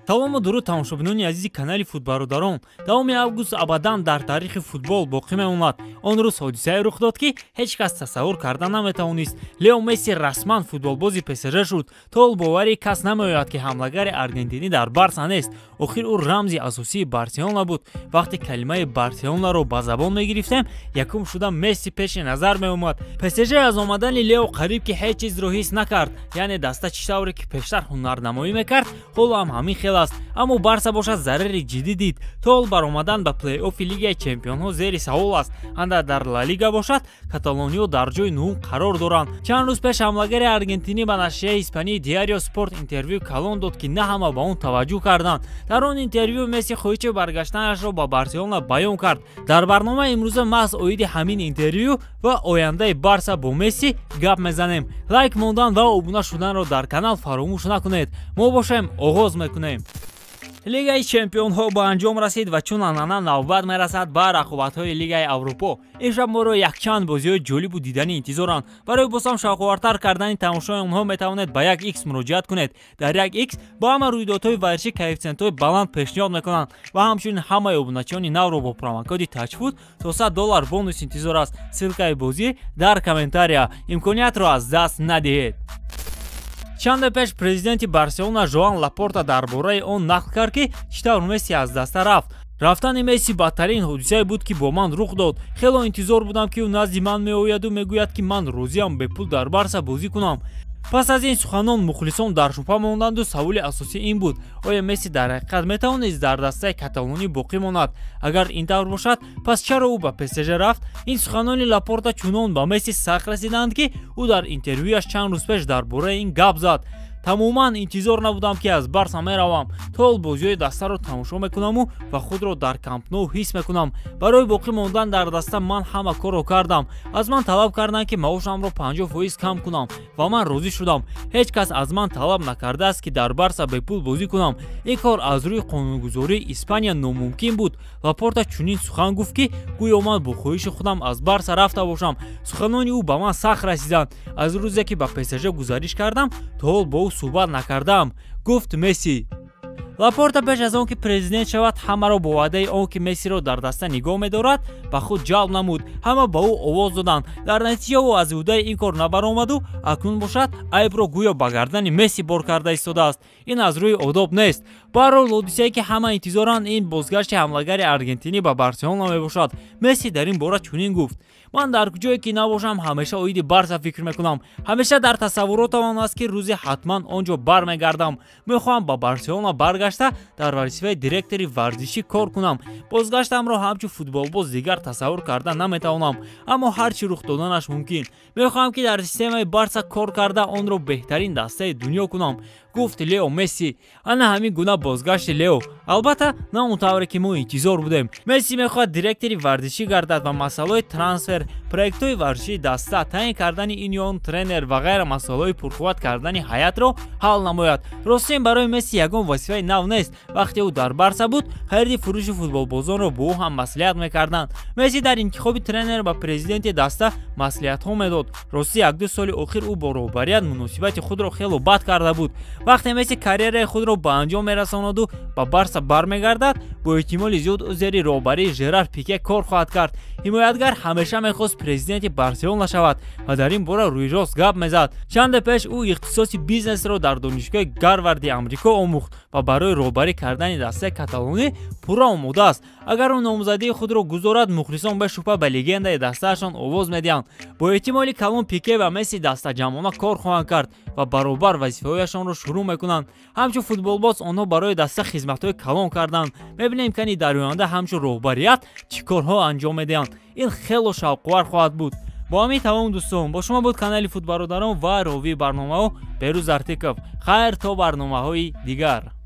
Салому дуруд тамошобинони азизи канали Футбародарон. Давоми август абадан дар таърихи футбол боқӣ мемонад. Он рӯз ҳодисае рух дод, ки ҳеҷ кас тасаввур карда наметавонист. Лео Месси расман футболбози ПСЖ шуд. То ҳол боварии кас намеояд, ки ҳамлагари аргентинӣ дар Барса нест. Охир ӯ рамзи асосии Барселона буд. Вақте калимаи Барселонаро ба забон мегирифтем, якум шуда Месси пеши назар меомад. ПСЖ аз омадани Лео қариб ки ҳеҷ чизро ҳис накард. Яъне даста чӣ тавре ки пештар ҳунарнамоӣ мекард, ҳоло ҳам ҳамин хел аст. Аммо Барса бошад зарари ҷиддӣ дид. То ҳол баромадан ба плей-оффи Лигаи чемпионҳо зери савол аст. Анда дар Ла Лига бошад, каталониё дар ҷои нуҳум қарор доранд. Чанд рӯз пеш ҳамлагари аргентинӣ ба нашрияи испании Диарио Спорт интервю калон дод, ки на ҳама ба он таваҷҷӯҳ карданд. Дар он интервю Месси хоҳиши баргаштанашро ба Барселона баён кард. Дар барномаи имрӯза маҳз оиди ҳамин интервю ва ояндаи Барса бо Месси гап мезанем. Лайк мондан ва обуна шуданро дар канал фаромӯш накунед. Мо бошем оғоз мекунем. Лигаи чемпионҳо ба анҷом расид ва чун анъана навбат мерасад ба рақобатҳои Лигаи Аврупо. Ин шаб моро якчанд бозиҳои ҷолибу диданӣ интизоранд. Барои бозҳам шавқовартар кардани тамошои онҳо метавонед ба 1x муроҷиат кунед. Дар 1x ба ҳама рӯйдодҳои варзишӣ коэффитсиентҳои баланд пешниҳод мекунанд ва ҳамчунин ҳамаи обуначиёни навро бо промокоди TAJFOOT то $100 бонус интизор аст. Ссылкаи бозӣ дар комментария. Имкониятро аз даст надиҳед. Чанде пеш президенти Барселона Жоан Лапорта дар бораи он нақл кард, ки чӣ тавр Месси аз даста рафт. Рафтани Месси бадтарин ҳодисае буд, ки бо ман рух дод. Хело интизор будам, ки ӯ назди ман меояду мегӯяд, ки ман розиам бепул дар Барса бозӣ кунам. Пас аз ин суханон мухлисон дар шубҳа монданду саволи асосӣ ин буд: оё Месси дар ҳақиқат метавонист дар дастаи каталонӣ боқӣ монад? Агар ин тавр бошад, пас чаро ӯ ба ПСЖ рафт? Ин суханони Лапорта чунон ба Месси сахт расиданд, ки ӯ дар интервюяш чанд рӯз пеш дар бораи ин гап зад. Тамоман интизор набудам, ки аз Барса меравам. То ҳол бозиҳои дастаро тамошо мекунаму ва худро дар Камп Ноу ҳис мекунам. Барои боқӣ мондан дар даста ман ҳама корро кардам. Аз ман талаб карданд, ки маошамро 50% кам кунам ва ман розӣ шудам. Ҳеҷ кас аз ман талаб накардааст, ки дар Барса бепул бозӣ кунам. Ин кор аз рӯи қонунгузории Испания номумкин буд. Лапорта чунин сухан гуфт, ки гӯё ман бо хоҳиши худам аз Барса рафта бошам. Суханони ӯ ба ман сахт расиданд. Аз рӯзе ки ба ПСЖ гузариш кардам, то ҳол бо ӯ суҳбат накардаам, гуфт Месси. Лапорта пеш аз он ки президент шавад, ҳамаро бо ваъдаи он ки Мессиро дар даста нигоҳ медорад, ба худ ҷалб намуд. Ҳама ба ӯ овоз доданд. Дар натиҷа ӯ аз ӯҳдаи ин кор набаромаду акнун бошад айбро гӯё ба гардани Месси бор карда истодааст. Ин аз рӯи одоб нест. Баҳрҳол ҳодисае, ки ҳама интизоранд, ин бозгашти ҳамлагари аргентинӣ ба Барселона мебошад. Месси дар ин бора чунин гуфт: ман дар ҷое ки набошам, ҳамеша оиди Барса фикр мекунам. Ҳамеша дар тасаввуротам он аст, ки рӯзе ҳатман он ҷо бармегардам. Мехоҳам ба Барселона баргашта дар вазифаи директори варзишӣ кор кунам. Бозгаштамро ҳамчун футболбоз дигар тасаввур карда наметавонам, аммо ҳар чӣ рух доданаш мумкин. Мехоҳам, ки дар системаи Барса кор карда онро беҳтарин дастаи дунё кунам, гуфт Лео Месси. Ана ҳамин гуна бозгашти Лео. Албатта, на он тавре ки мо интизор будем. Месси мехоҳад директори варзишӣ гардад ва масъалаҳои трансфер, проектҳои варзишии даста, таъин кардани ин ё он тренер ва ғайра масъалаҳои пурқувват кардани ҳайатро ҳал намояд. Ростин барои Месси ягон вазифаи нав нест. Вақте ӯ дар Барса буд, хариди фурӯши футболбозонро бо ӯ ҳам маслиҳат мекарданд. Месси дар интихоби тренер ба президенти даста маслиҳатҳо медод. Ростӣ, як-ду соли охир ӯ бо роҳбарият муносибати худро хело бад карда буд. Вақте Месси карьераи худро ба анҷом мерасонаду ба Барса бармегардад, бо эҳтимоли зиёд ӯ зери роҳбарии Жерар Пике кор хоҳад кард. Ҳимоятгар ҳамеша мехост президенти Барселона шавад ва дар ин бора рӯйрост гап мезад. Чанде пеш ӯ ихтисоси бизнесро дар донишгоҳи Гарварди Амрико омӯхт ва барои роҳбарӣ кардани дастаи каталонӣ пурра омода аст. Агар ӯ номзадии худро гузорад, мухлисон бешубҳа ба легендаи дастаашон овоз медиҳанд. Бо эҳтимоли калон Пике ва Месси дастаҷамъона кор хоҳанд кард ва баробар вазифаҳояшонро шурӯъ мекунанд. Ҳамчун футболбоз онҳо барои даста хизматҳои калон карданд. Мебинем, кани дар оянда ҳамчун роҳбарият чӣ корҳо анҷом медиҳанд. Ин хело шавқовар хоҳад буд. Бо ҳамин тамом, дӯстон, бо шумо буд канали Футбародарон ва ровии барномаҳо Берӯз Артиков. Хайр то барномаҳои дигар.